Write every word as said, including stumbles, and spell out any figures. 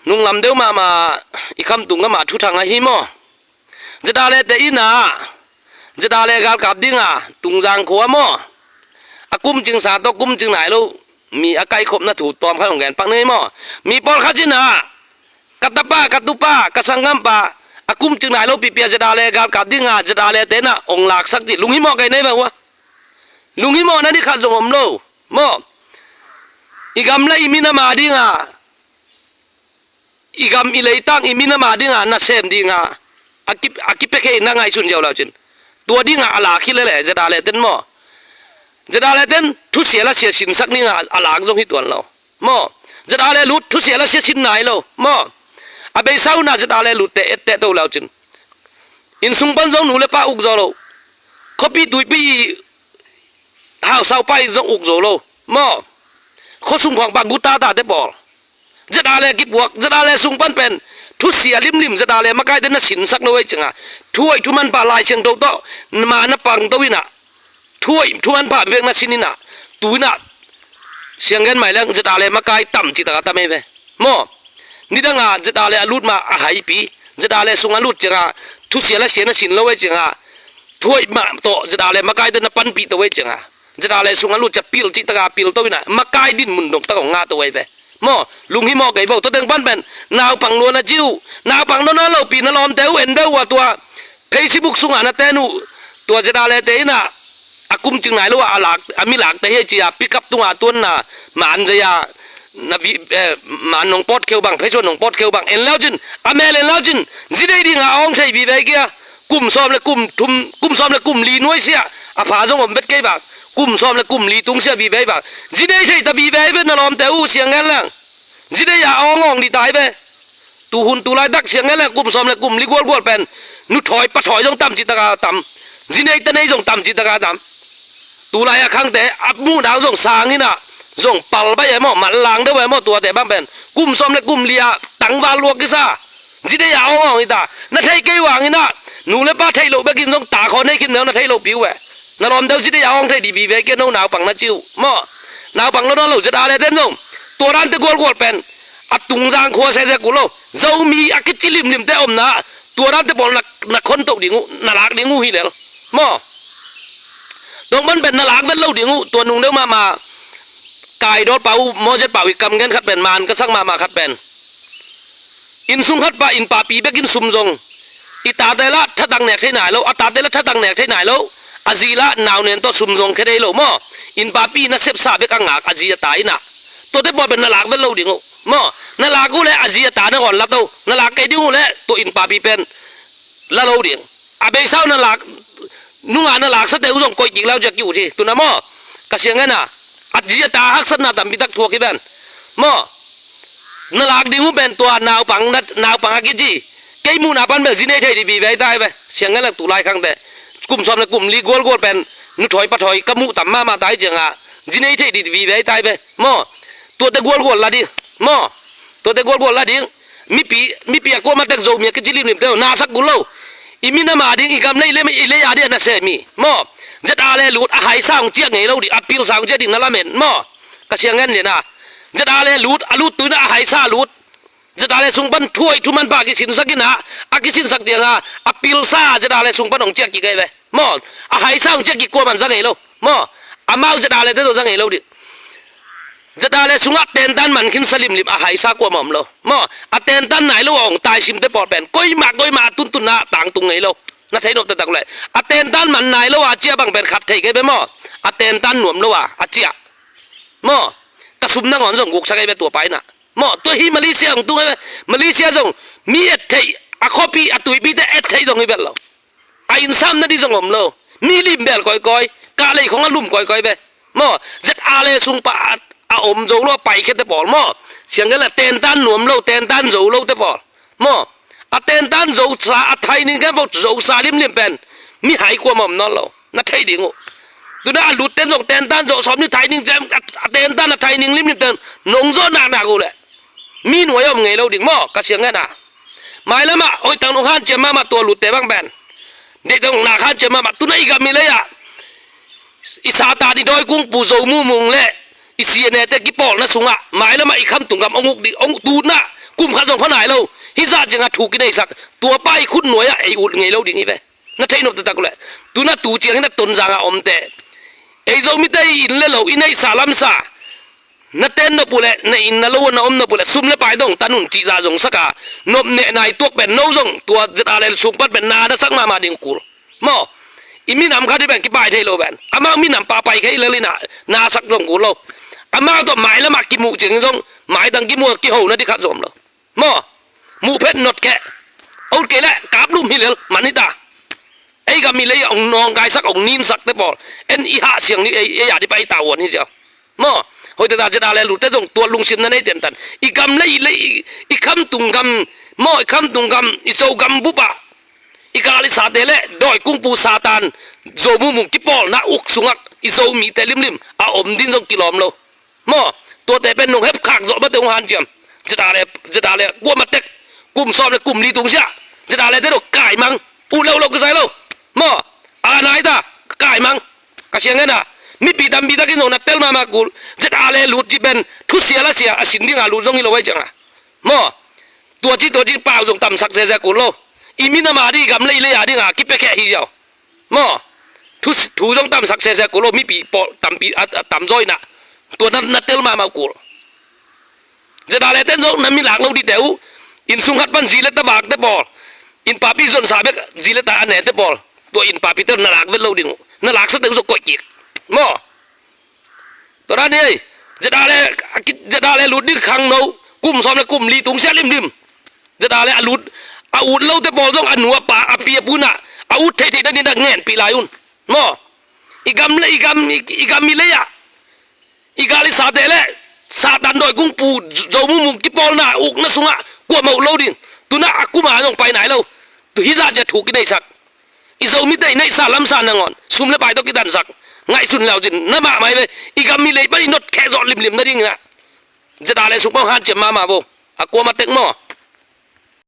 Nunglam deuh mahmah i khamtung gamah thuthang ahi maw? ZRA te in ah ZRA galkap dinga Tungzang khua maw, a kumcingsa tawh kumcing nai lo mi a kaikhopna thu tawm khat hong gen pak ni maw? Mi pawlkhat in ah ka tapa, ka tupa, ka sanggampa a kumcing nai lo pipi a ZRA galkap dinga ZRA te in ah hong laksak dih lunghimawh kei nei bang uh a. Lunghimawhna ni khat zong om lo maw? I gam le i minam a dinga, i gam i leitang i minam a dinga nasem dinga a ki, a kipia khe in na ngaihsun ziau le uh cin, tua dinga a lak hi lele ZRA ten maw? ZRA ten thusia lasia sinsak dinga a lak zong hi tuan lo maw? ZRA lut thusia lasia sin nai lo maw? A beisa un ah ZRA lutte etteh to le uh cin, inn sung pan zong nu le pa uk zo lo, khuapi tuipi i hausaupa i zong uk zo lo maw? Khuasung khawngpa guta tate pawl ZRA kipuak, ZRA sung pan pen thusia limlim ZRA makaite na sinsak lo ei cianga, thuhoih thumanpha Lai Siangtho tawh ma na pangto in ah, thuhoih thumanpha bek na sin in ah, tu in ah siang gen mai leng ZRA makai tam cih taka tam ei ve maw? Nidanga ZRA a lut ma a haipi, ZRA sung a lut cianga thusia lasia na sin lo ei cianga, thuhoih mah tawh ZRA makaite na panpih to ei cianga, ZRA sung a lut cia pil cih taka pil to in ah makai dinmun dong tak hong ngah to ei ve maw? Lunghimawh kei bo. Tua teng pan pen naupang luan a ci uh, naupang luan a lopi na lawmte uh en beuh uh a, tua Facebook sungah na ten uh, tua ZRA te in ah a kumcing nai lo a, a lak, a mi lakte hi ci a pickup tungah tuanna man zei a, na vi, eh, man nong pawt kheu bang, pheiso nong pawt kheu bang en le uh cin, a mel en le uh cin, zi nei dinga awng thei vive kia, kum sawm le kum thum, kum sawm le kum li nuaisiah a pha zong om bet kei bang, kum sawm le kum li tungsiah vive bang, zi nei thei ta vive ve na lawmte uh siang gen leng, zi nei a awng awng dih tai ve. Tuhun tulai dak siang gen leng kum sawm le kum li gualgual pen nuthawi pathawi zong tam cih taka tam, zi nei ta nei zong tam cih taka tam. Tulai a khangte a muhna zong sang in ah, zong pal bai e maw, manlang deuh e maw, tuate bang pen kum sawm le kum li a tangval luak kisa, zi nei a awng awng hi ta. Na thei kei vang in ah, nu le pa theih loh bekin zong ta khaw nei khin neu na theih loh pi uh e. Na lawm deuh zi nei a awng thei dih vive kia no naupang na ci uh maw? Naupang lo na lo ZRA ten zong tua dante gualgual pen a Tungzang khua sese kul lo, Zomi a kici limlimte omna, tua dante pawl na, na khontoh ding uh, na lak ding uh hi lel maw? Tong pan pen na lak vet lo ding uh. Tua nung deuh mahmah Kaidawlpa uh, Moses pa uh i kam gen khat pen man ka sak mahmah khat pen, inn sung khat pah inn papi bekin sum zong i tate lah thatang nek thei nai lo, a tate lah thatang nek thei nai lo, a zi lah nau nen tawh sum zong khia thei lo maw? Inn papi nasepsa bek a ngak a zi a ta in ah, tuate pawl pen na lak vet lo ding uh maw? Na lak uh leh a zi a ta nangawn la to, na lak kei ding uh leh tua inn papi pen la lo ding. A beisa uh na lak, nunga na laksate uh zong koih kik lau cia ki-ut hi tuna maw? Ka siang gen a, a zi a ta haksatna tampi tak thuak hi ven maw? Na lak ding uh pen tua naupang, na, naupang a kici, kei muhna pan bel zi nei thei dih vive tai ve. Siang gen lak tulai khangte kum sawm le kum li gualgual pen nuthawi pathawi ka muh tam mahmah tai cianga, zi nei thei dih vive tai ve maw? Tuate gualgual la ding maw? Tuate gualgual la ding. Mipi, mipi a kuamah tek Zomi a kici limlimte uh na sak kul lo. I minam a ding, i gam le i lei, i lei a ding a nasem hi maw? ZRA lut a haisa hong ciah ngei lo ding, a pilsa hong ciah ding na lamen maw? Ka siang gen lian a, ZRA lut, a lut tu in ah a haisa lut. ZRA sung pan thuhoih thumanpha kisinsak in ah, a kisinsak cianga a pilsa ZRA sung pan hong ciah kik ei ve maw? A haisa hong ciah kik kuaman za ngei lo maw? Amau ZRA te zong za ngei lo ding. ZRA sungah tentan man khinsa limlim a haisa kuamah om lo maw? A tentan nai lo a hong taisimte pawl pen koimah koimah a tuntunna tangtung ngei lo. Na thei nop taktak leh a tentan man nai lo a ciah bang pen khat thei kei ve maw? A tentan nuam lo a, a ciah maw? Ka sum nangawn zong guksak ei ve tua pa in ah maw? Tua hi Malaysia hong tung ei ve. Malaysia zong mi et theih, a khuapi a tuipite et theih zong hi vet lo. A innsam nading zong om lo. Mi lim bel kawikawi, kahlei khong a lum kawikawi ve maw? ZRA sung pan a om zo lo a paikhete pawl maw? Siang gen la tentan nuam lo, tentan zo lote pawl maw? A tentan zosa, a thaining gen pawl zosa limlim pen mihai kuamah om nawn lo. Na thei ding uh. Tuna a lutte zong tentan zo sawm ni thaining zem, a, a tentan a thaining limlimte nong zo naknak uh leh mi nuai om ngei lo ding maw? Ka siang gen a, mailamah hoih tang nong hanciam mahmah tua lutte bang pen, deih tang nong nak hanciam mahmah. Tuna i gam i lei ah i Satan i dawi kungpu Zo Mung Mung le i C N A te kipawlna sungah mailamah i khamtung gam hong uk ding, hong tutna Kum khat zong pha nai lo. Hih zah ciangah thu kineisak, tua pa i khut nuai-ah ei ut ngei lo ding hi ve. Na theih nop taktak uh leh, tu na tu ciangin na Tonzang a omte, ei Zomite i inn le lo, i neihsa lamsa, na ten nop uh leh, na inn na lo na om nop uh leh, sum le pai dong tan un cih zah zong sak a, nopnehna i tuak pen no zong tua ZRA le sung pan pen na na sak mahmah ding kul. Maw, i minam khat hi pen kipai thei lo pen. Amau minam pahpai kei lel in ah na sak zong kul lo. Amau tawh mailam ah kimuh ciangin zong, maitang kimuh a kiho na ding khat zong om lo. Maw, muh phet not kheh. Ot kei leh kaplum hi lel man hi ta. Ei gam i lei ah hong nawngkaisak, hong ninsakte pawl, en i hahsiang ni, ei, ei a ding pai ta uan hi ziau. Maw, hoihtak ta ZRA le lutte zong tua lungsim na nei tentan. I gam le i lei, i, i khamtung gam, maw, i khamtung gam, i Zogam bup ah, i Kalisate le dawi kungpu Satan, Zo mumung kipawlna uk sungah i Zomite limlim a om ding zong kilawm lo. Maw, tuate pen nong hepkhak zawh mate hong hanciam. ZRA le, ZRA le kuamah tek, kum sawm le kum li tungsiah ZRA le te dong kaimang. Uh lo lo kisai lo. Maw, a nai ta, kaimang. Ka siang hen a, mipi tampi takin zong na tel mahmah kul. ZRA le lut cih pen thusia lasia a sin dinga lut zong hi lo ai cianga. Maw, tua ci tua ci pau zong tamsak sese kul lo. I minam a ding, i gam le i lei a dinga kipiakhia hi ziau. Maw, thu, thu zong tamsak sese kul lo, mipi pawl tampi a, a tamzaw in ah. Tua na, na tel mahmah kul. ZRA le ten zong na mi lak lo dingte uh. Inn sung khat pan zi le ta bakte pawl, inn papi zonsa bek zi le ta a nete pawl, tua inn papite na lak vet lo ding uh. Na laksa te uh zong koih kik. Maw, tua dan hi ei. ZRA le, a ki, ZRA le lut ding khangno, kum sawm le kum li tungsiah limlim. ZRA le a lut, a ut lote pawl zong a nu a pa, a pi a pu in ah a ut theihtheih nading in ah ngenpih lai un. Maw, i gam le i gam, i, i gam i lei ah, i Kalisate le Satan dawi kungpu Zo mumung kipawlna ukna sungah kuamah uh lo ding. Tu in ah a kum a zong pai nai lo. Tu hih zah ciang thu kineisak, i Zomite i neihsa lamsa nangawn sum le pai tawh kitansak, ngaihsun le au cin na mahmah hi ve. I gam i lei pan i not kheh zawh limlim nading in ah ZRA le sung pan hanciam mahmah vo. A kuamah tek maw.